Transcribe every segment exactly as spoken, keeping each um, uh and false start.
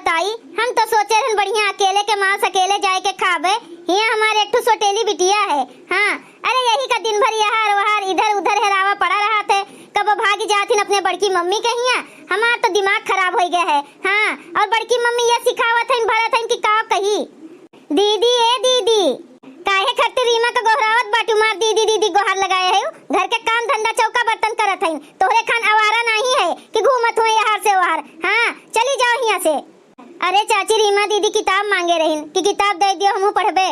ताई, हम तो सोचे रहन बढ़िया अकेले के मांस अकेले जाए के खाबे। हियां हमार एक ठो सोटेली बिटिया है। हाँ, अरे यही का दिन भर यहार वहार इधर उधर हेरावा पड़ा रहत है। कबो भागी जात हिन अपने बड़की मम्मी के हियां। हमार तो दिमाग खराब होइ गया है। हाँ, और बड़की मम्मी ये सिखावत हइन भरत हइन कि का कही। दीदी, ए दीदी, काहे खातिर रीमा के गोहरावत बाटू? मार दीदी दीदी गोहार लगाए है। घर के काम धंधा चौका बर्तन करत हइन। तोहरे खान आवारा नाहीं है कि घूमत हुए यहार से वहार। हाँ, चली जाओ हियां से। अरे चाची, रीमा दीदी किताब मांगे रहिन कि किताब दे दियो, हमहू पढ़बे।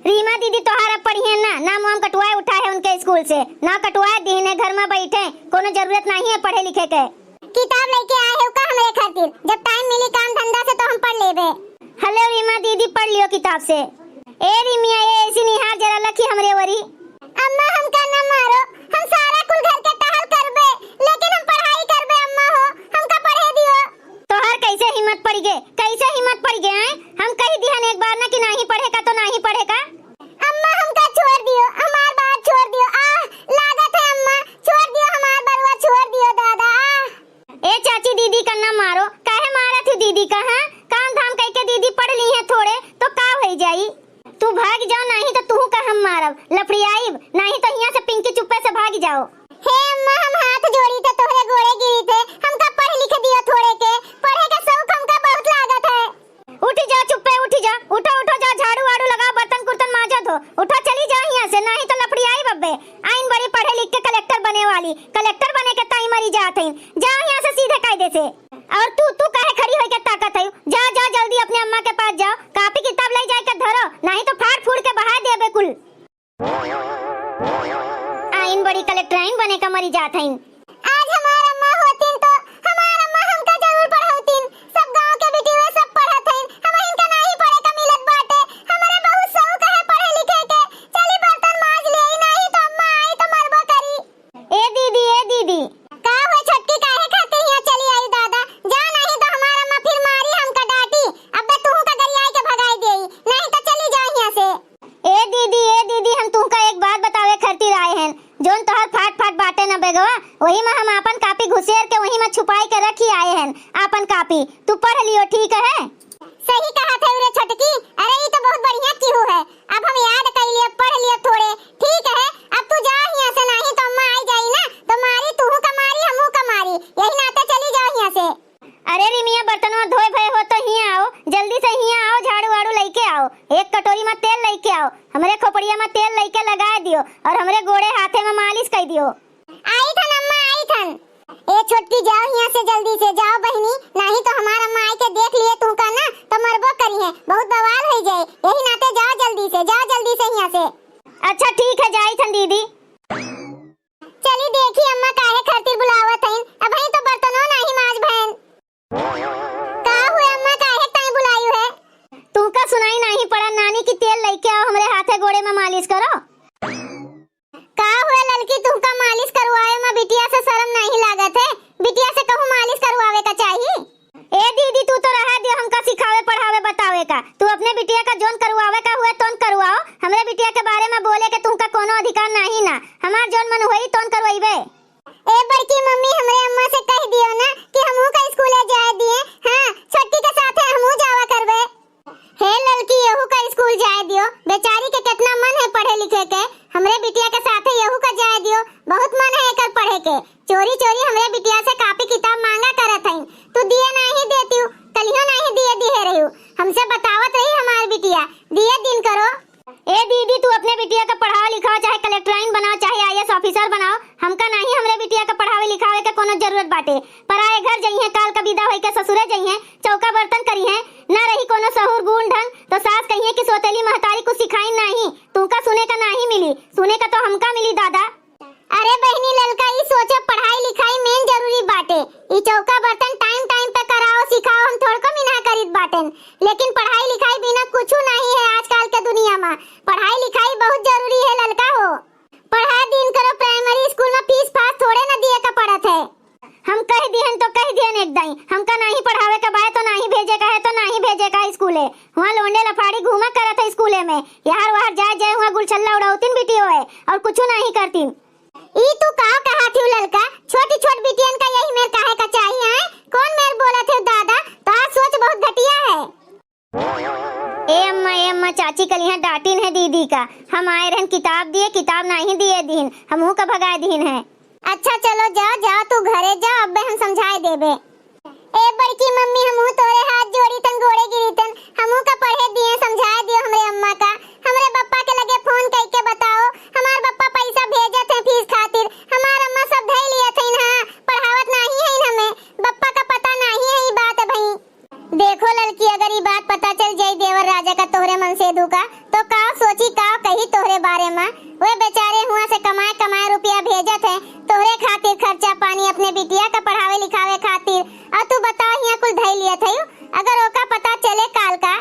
रीमा दीदी तोहार अब पढ़िहैं ना, नाम वाम कटवाए उठाए है उनके स्कूल से, नाम कटवाए दिहिन है, घर में बैठे, कोनो जरूरत नाहीं है पढ़े लिखे के। किताब लेके आए हो का हमरे खातिर? जब टाइम मिली काम धंधा से तो हम पढ़ लेबे। हेलो रीमा दीदी, पढ़ लियो किताब से। ए रीमिया, ए ऐसी निहार जरा लखी हमरे वरी। अम्मा हमका न मारो, हम सारा कुल घर के टहल करबे, लेकिन हम पढ़ाई करबे अम्मा हो, हमका पढ़े दियो। तोहर कैसे हिम्मत पड़ गे, कैसे हिम्मत पड़ गे, हैं? हम कही दिहन एक बार ना कि नाहीं पढ़े का तो नाहीं पढ़े का। अम्मा हमका छोड़ दियो, हमार बात छोड़ दियो। आह, लागत है अम्मा, छोड़ दियो हमार बरुआ, छोड़ दियो दादा। आह। ए चाची, दीदी का ना मारो, काहे मारत ही दीदी का, हाँ? काम धाम कइके दीदी पढ़ ली है थोड़े, तो का होइ जाई? तू भाग जाओ, नाहीं तो तू का हम मारब, लफड़ियाइब, नाहीं तो हियां से पिंकी चुप्पे से भाग जाओ। हे अम्मा, हम हाथ जोड़ी थे, तोहरे गोड़े गिरी थे, हमका पढ़ लिख दियो थोड़े के, पढ़े के शौक हमका बहुत लागत है। उठी जा, चुप्पे उठी जा, उठो, उठो, जा झाड़ू वाड़ू लगाओ, बर्तन कुर्तन मांजो धो, उठो, चली जाओ हियां से, नाहीं तो लफड़ियाइब अब्बे। आइन बड़ी पढ़े लिख के कलेक्टर बने वाली, कलेक्टर बने के ताई मरी जात हईन। जाओ हियां से सीधे कायदे से। और तू, तू काहे खड़ी होइके ताकत हयू? जा, जा जल्दी अपने अम्मा के पास जाओ, कापी किताब लइ जाइके धरो, नाहीं तो फाड़ फूड़ के बहाय देबे कुल। आइन बड़ी कलेक्टराइन बने का मरी जात हईन। आज हमार अम्मा होतिन तो हमार अम्मा हमका जरूर पढ़ौतिन। सब गांव के बिटिया सब पढ़त हईन, हमहिन का नाहीं पढ़े का मिलत बाटे। हमरे बहुत शौक है पढ़े लिखे के। चली बर्तन मांज लेई, नाहीं तो अम्मा आई तो मरबो करी। ए दीदी, ए दीदी। का हुए छोटकी, काहे खातिर हियां चली आई दादा? जा, नाहीं तो हमार अम्मा फिर मारी हमका, डांटी। अब्बे तुहू का गरियाई के भगाई देई, नाहीं तो चली जा हियां से। ए दीदी, ए दीदी, हम तुहका एक बात बतावे खातिर आए हन। जौन तोहर फाट फाट बाटे न बेगवा, वही में हम आपन कापी घुसेर के वही में छुपाई के रखी आए हन आपन कापी। तू पढ़ लियो, ठीक है? सही कहत है रे छोटकी, अरे ई तो बहुत बढ़िया किहू है। अब हम याद कइ लिए, पढ़ लिए थोड़े, ठीक है? अब तू जा हियां से, नाहीं तो अम्मा आई जाई ना, तो मारी, तुहू का मारी, हमहू का मारी, यही नाते चली जाओ हियां से। अरे रिमिया, बर्तनवा धोए भए हो तो हियां आओ, जल्दी से हियां आओ, झाड़ू वाड़ू लइके आओ, एक कटोरी में तेल लइके आओ, हमरे खोपड़िया में तेल लइके लगाए दियो और हमरे गोड़े हाथे में मालिश कइ दियो। आई थन अम्मा, आई थन। ए छोटकी, जाओ हियां से जल्दी से, जाओ बहिनी, नाहीं तो हमार अम्मा आई के देख लिए तुहका ना, तो मरबो करिहैं, बहुत बवाल होइ जाए, यही नाते जाओ जल्दी से, जाओ जल्दी से हियां से। अच्छा ठीक है, जाई थन दीदी। चली देखी अम्मा काहे खातिर बुलावत हईन, अबहीं तो बर्तनो नाहीं मांज भएन। का हुए अम्मा, काहे ताईं बुलायू है? तुहका सुनाई नाहीं पड़ा नानी कि तेल लइके आओ, हमरे हाथे गोड़े में मालिश करो। का हुए ललकी, तुहका मालिश करवाए में बिटिया से शर्म नाहीं लागत है? बिटिया से कहूँ मालिश करवावे का चाही? ए दीदी, तू तो रहा दियो हमका सिखावे पढ़ावे बतावे का। तू अपने बिटिया का जौन करवावे का हुए तौन करवाओ, हमरे बिटिया के बारे में बोले के तुहका कोनो अधिकार नाहीं ना। हमार जौन मन होई तौन करवइबे। ए बड़की मम्मी, हमरे अम्मा से कह दियो ना कि हमहू का स्कूले जाए दिए। हाँ, छोटकी के साथे हमहू जावा करबे। हे ललकी, एहू का स्कूल जाए दियो, बेचारी के केतना मन है पढ़े लिखे के। हमरे बिटिया के साथे एहू का जाए दियो, बहुत मन है एकर पढ़े के। चोरी चोरी हमरे बिटिया से कापी किताब मांगा करत हईं, तू दिए नाहीं देतिउ, कलियो नाहीं दिए दिहे रहिउ। हमसे बतावत रही हमार बिटिया, दिए दिन करो। ए दीदी, तू अपने बिटिया का पढ़ाओ लिखाओ, चाहे कलेक्टराइन बनाओ, चाहे आईएएस ऑफिसर बनाओ, हमका नाहीं हमरे बिटिया का पढ़ावे लिखावे के कोनो जरूरत बाटे। पराए घर जइहें, काल का विदा होइके ससुरे जइहें, चौका बर्तन करिहें, ना रही कोनो सहूर गुण ढंग, तो सास कहिहें कि सोतेली महतारी कुछ सिखाइन नाहीं, तुमका सुने का नाहीं मिली, सुने का तो हमका मिली दादा। अरे बहिनी ललका, ई सोचो पढ़ाई लिखाई मेन जरूरी बाटे, ई चौका बर्तन टाइम टाइम पे कराओ सिखाओ, हम थोड़को मिनहा करित बाटेन, लेकिन पढ़ाई लिखाई बिना कुछु नाहीं है आजकल के दुनिया मा। पढ़ाई लिखाई बहुत जरूरी है ललका हो। पढ़ा दिन करो, प्राइमरी स्कूल में फीस फास थोड़े न दिए का पड़त है। हम कह दिहन तो कह दिहन एक दाई, हमका नाहीं पढ़ावे का बाय तो नाहीं भेजे का है, तो नाहीं भेजे का है स्कूले। हुआं लोंडे लफाड़ी घूमा करत है स्कूले में, यहर वहर जाए जाए हुआं गुलछल्ला उड़ाउतिन बिटियो है और कुछु नाहीं करतिन। ई तू का कहत हिउ ललका? छोटी छोट बिटियन का यही मेर काहे का चाही, हाँ? कल यहाँ डांटिन है दीदी का, हम आए रहन किताब दिए, किताब नाहीं दिए दिहिन, हमहू का भगाए दिहिन है। अच्छा चलो जाओ, जाओ तू घरे जाओ, अब्बे हम समझाए देबे। ए बड़की मम्मी, हमहू तोरे हाथ जोड़ी तन, गोड़े गिरी तन, हमहू का पढ़े दिए, समझाए दियो हमरे अम्मा का। हमरे बप्पा के लगे फोन कइके बताओ, हमार बप्पा पैसा भेजत है फीस खातिर, हमार अम्मा सब धइ लियत है ना, पढ़ावत नाहीं है हमें, बप्पा का पता नाहीं है ई बात भाई। देखो ललकी, अगर ई बात पता चल जाई देवर राजा का तोहरे मनसेधु का, तो का सोची, का कही तोहरे बारे में? वे बेचारे हुआ से कमाए कमाए रुपया भेजत है तोहरे खातिर, खर्चा पानी अपने बिटिया का पढ़ावे लिखावे खातिर, और तू बताओ हियाँ कुल धई लियत है। अगर ओका पता चले काल का,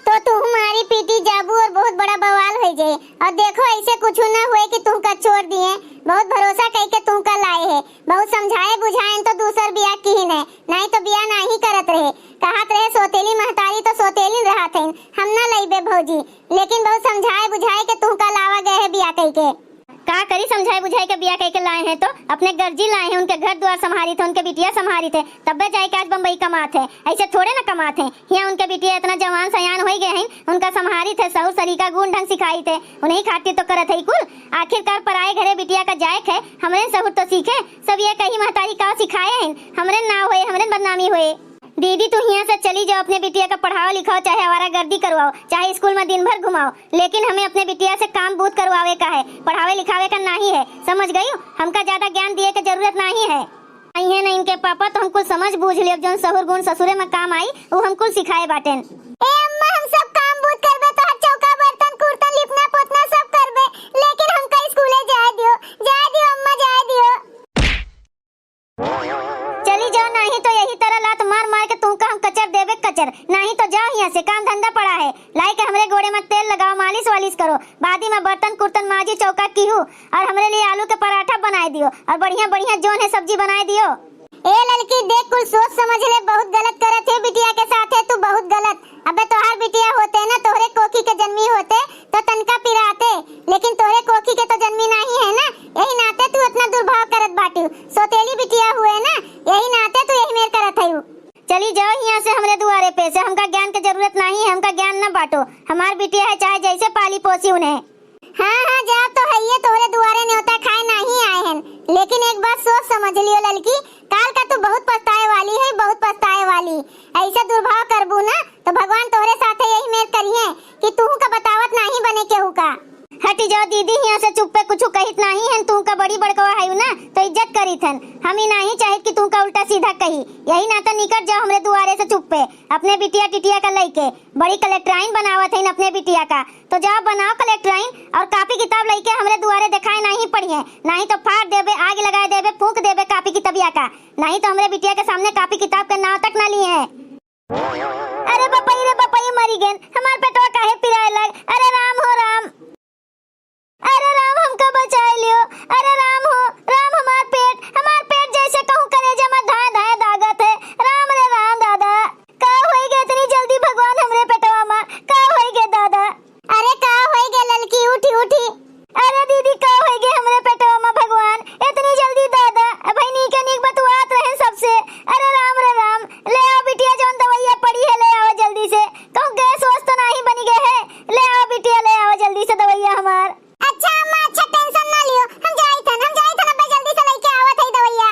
तो तू मारी पीटी जाबू और बहुत बड़ा बवाल हो जाए। और देखो ऐसे कुछ ना हुए कि तुमका छोड़ दिए, बहुत भरोसा कइके तुमका लाए है, बहुत समझाए बुझाएन तो दूसर बियाह किहिन है, नाहीं तो बियाह नाहीं करत रहे। कहत रहे सोतेली महतारी तो सोतेलिन रहत हइन, हम ना लइबे भौजी, लेकिन बहुत समझाए बुझाए के तुमका लावा गए है बियाह कइके। का करी, समझाए बुझाए के बियाह कइके लाए हैं तो अपने गर्जी लाए हैं, उनके घर द्वार संभारित है, उनके बिटिया संभारित है, तब्बे जाए के आज बम्बई कमात है, ऐसे थोड़े ना कमात है। हियाँ उनके बिटिया इतना जवान सयान होइ गए हैं, उनका संभारित है, सहुर सलीका गुण ढंग सिखाइत है, उन्हीं खातिर तो करत है कुल। आखिरकार पराए घरे बिटिया का जाए के है, हमरे सहुर तो सीखे, सब ये कही महतारी का सिखाए हैं, हमरे नाव होए, हमरे बदनामी होए। दीदी तू हियाँ से चली जाओ, अपने बिटिया का पढ़ाओ लिखाओ, चाहे आवारागर्दी करवाओ, चाहे स्कूल में दिन भर घुमाओ, लेकिन हमें अपने बिटिया से काम बूत करवावे का है, पढ़ावे लिखावे का नाहीं है, समझ गई? हमका ज्यादा ज्ञान दिए के जरूरत नाहीं है। आई है ना इनके पापा, तो हम कुल समझ बूझ लेब, जौन सहुर गुण ससुरे में काम आई, वो हम कुल सिखाए बाटेन। ए अम्मा, हम सब काम बूत करबे, तोहर चौका बर्तन कुर्तन लिपना पोतना सब करबे, लेकिन हमका स्कूले जाए दियो, जाए दियो अम्मा, जाए दियो। चली जाओ, नाहीं तो यही तरह लात मार मार के तुमका हम कचर देबे कचर। नाहीं तो जाओ हियाँ से, काम धंधा पड़ा है, लाई के हमरे गोड़े में तेल लगाओ, मालिश वालिश करो, बादी में बर्तन कुर्तन माजी, चौका कीहू, और हमरे लिए आलू के पराठा बनाए दियो, और बढ़िया बढ़िया जौन है सब्जी बनाए दियो। ए ललकी, देख कुल सोच समझ ले, बहुत गलत करत है बिटिया के साथ है तू, बहुत गलत। अबे तोहार बिटिया होते ना, तोहरे कोखी के जन्मी होते तो तनका पिराते, लेकिन तोहरे कोखी के तो जन्मी नाहीं है ना, यही नाते तू इतना दुर्भाव करत बाटिउ। सोतेली बिटिया हुए ना, यही नाते तू यही मेर करत हयू। चली जाओ हियाँ से, हमरे दुआरे पे से, हमका ज्ञान के जरूरत नाहीं है, हमका ज्ञान न बांटो। हमार बिटिया है, चाहे जैसे पाली पोसी उन्हें। हाँ, हाँ, जाब तो हइये, तोहरे दुआरे न्योता खाए नाहीं आए हन, लेकिन एक बात सोच समझ लियो ललकी, काल का तू बहुत पछताए वाली है, बहुत पछताए वाली। ऐसे दुर्भाव करबू ना तो भगवान तोहरे साथे यही मेर करिहे कि तूहू का बतावत नाहीं बने केहू का। हटी जाओ दीदी, हियाँ से चुप्पे, कुछ कहित नाहीं हन, तू का बड़ी बड़कवा है ना तो इज्जत करित हन। हम ही नाहीं चाहित कि तू का उल्टा सीधा कही, यही नाते निकट जाओ हमरे दुआरे से चुप्पे, अपने बिटिया टिटिया का लइके। बड़ी कलेक्टराइन बनावत हइन अपने बिटिया का, तो जाओ बनाओ कलेक्टराइन और कापी किताब लइके हमरे दुआरे देखाए नाहीं पड़िहे, नाहीं तो फाड़ देबे, आग लगाए देबे, फूंक देबे कापी किताबिया का, नाहीं तो हमरे बिटिया के सामने कापी किताब के नाव तक ना लिए हैं। अरे बपई रे बपई, मरी गेन, हमार पेटवा काहे पिराए लग, अरे राम हो राम। अरे राम, हमका बचाए लियो। अरे राम हो राम, हमार पेट, हमार पेट जैसे कहूँ करेजा में धाए धाए दागत है। राम रे राम दादा, का होई गे इतनी जल्दी भगवान हमरे पेटवा में, का होई गे दादा? अरे का होई गे ललकी, उठी उठी। अरे दीदी, का होई गे हमरे पेटवा में भगवान, इतनी जल्दी दादा? अबही नीके नीक बतुआत रहे सबसे। अरे राम रे राम, ले आओ बिटिया, जौन दवाइया पड़ी है ले आओ जल्दी से। कहूँ गैस वैस तो नाहीं बनी गए है? ले आओ बिटिया, ले आओ जल्दी से दवाइया हमार। अच्छा अम्मा, अच्छा, टेंशन ना लियो, हम जाइत हन, हम जाइत हन, अब्बे जल्दी से लइके आवत है दवाइया।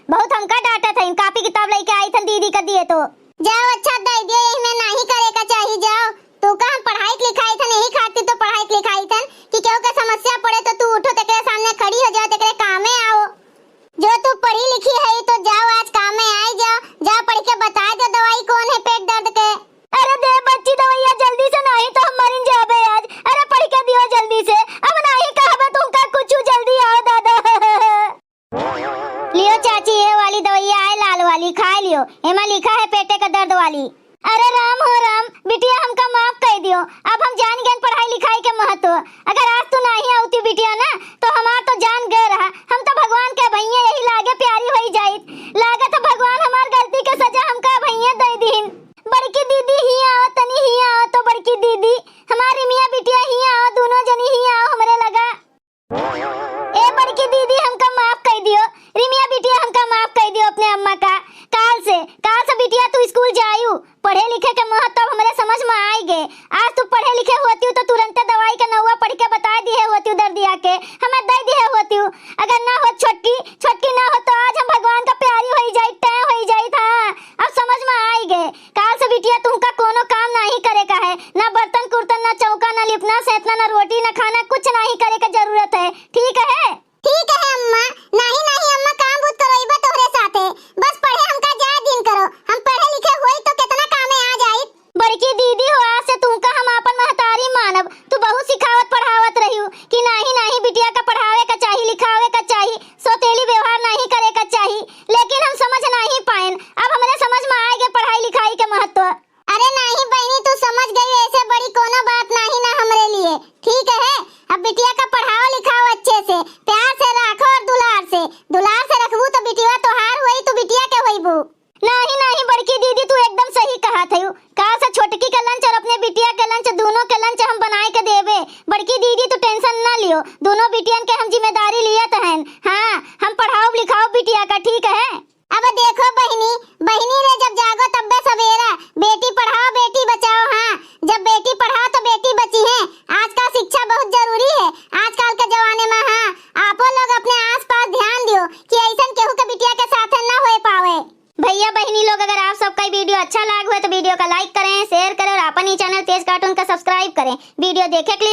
बहुत हमका डांटत हइन, कापी किताब लइके आइत हन दीदी का दिए तो। जाओ, अच्छा दइ दियो, यही में नाहीं करे का चाही, जाओ। तू का हम पढ़ाइत लिखाइत हन, यही खातिर तो पढ़ाइत लिखाइत हन कि केहू के समस्या पड़े तो तू उठो, तेकरे सामने खड़ी हो जाओ, तेकरे कामे आओ। जो तू पढ़ी लिखी है तो जाओ, आज कामे आइ जाओ, जाओ पढ़ के बताइ दो दवाई कौन है पेट दर्द के। अरे दे बच्ची दवइया जल्दी से, नाहीं तो हम मरिन जाबे आज। अरे पढ़ के दियो जल्दी से, अब नाहीं कहबे तुमका कुछ, जल्दी आओ दादा। लियो चाची, ये वाली दवइया है लाल वाली, खाइ लियो, एमा लिखा है पेटे का दर्द वाली। अरे राम हो राम, बिटिया हमका माफ कइ दियो, अब हम जान गएन पढ़ाई लिखाई के महत्व। अगर आज तू नाहीं आवती बिटिया ना, तो हमार तो जान गए रहा। हम तो भगवान के भइया यही लागे प्यारी होई जाइत। लागत है भगवान हमार गलती के सजा हमका भइया दइ दिहिन। बड़की दीदी ही आओ, तनी ही आओ तो बड़की दीदी, हमार रिमिया बिटिया ही आओ, दोनों जनी ही आओ हमरे लगा। ए बड़की दीदी, हमका माफ कइ दियो। रिमिया बिटिया, हमका माफ कइ दियो अपने अम्मा का। काल से, काल से बिटिया तू स्कूल जायू। पढ़े लिखे के महत्व अब हमरे समझ में आइ गे। आज तू पढ़े लिखे होतिउ तो तुरंते दवाई के नौवा पढ़ के बताइ दिहे होतिउ दर्दिया के, हमें दइ दिहे होतिउ। अगर ना होत छोटकी, छोटकी ना होत तो आज हम भगवान का प्यारी होई जाइत, तय होई जाइत। हाँ, अब समझ में आइ गे। काल से बिटिया तुमका कोनो काम नाहीं करे का है, ना बर्तन कुर्तन, ना चौका, ना लिपना सेतना, ना रोटी, ना खाना, कुछ नाहीं करे का जरूरत है, ठीक है? ठीक है अम्मा। नाहीं, नाहीं अम्मा, काम बहुत करवाइबा तोहरे साथे, बस पढ़े हमका जाए दिन करो, हम पढ़े लिखे होई तो केतना कामे आ जाइत। बड़की दीदी हो, आज से तुमका हम आपन महतारी मानब। तू बहुत सिखावत पढ़ावत रहिउ कि नाहीं, नाहीं बिटिया का पढ़ावे का चाही, लिखावे का चाही, सौतेली व्यवहार नाहीं करे का चाही, लेकिन हम समझ नाहीं पाएन। अब हमरे समझ में आइ गे पढ़ाई लिखाई के महत्व। अरे नाहीं बहिनी, तू समझ गई, ऐसे बड़ी कोनो बात नाहीं ना हमरे लिए, ठीक है? अब बिटिया का पढ़ाओ लिखाओ अच्छे से, प्यार से राखो और दुलार से, दुलार से रखबू तो बिटिया तोहार होई, तू बिटिया के होइबू। नाहीं, नाहीं बड़की दीदी, तू एकदम सही कहत हयू। काल से छोटकी के lunch और अपने बिटिया के lunch, दोनों के lunch हम बनाइ के देबे। बड़की दीदी, तू tension ना लियो, दोनों बिटियन के हम जिम्मेदारी लियत हन। हाँ, हम पढ़ाउब लिखाउब बिटिया का, ठीक है? अब देखो बहिनी, बहिनी रे, जब जागो तब्बे सबेरा, बेटी पढ़ाओ बेटी बचाओ। हाँ, जब बेटी पढ़ाओ तो बेटी बचिहैं। आजकल शिक्षा बहुत जरूरी है, आजकल के जमाने में। हाँ, आपो लोग अपने आसपास ध्यान दियो कि अइसन केहू के बिटिया के साथे ना होए पावे। भइया बहिनी लोग, अगर आप सबका ई video अच्छा लाग होए तो video का like करें, share करें और आपन ई channel तेज cartoon का subscribe करें। Video देखे के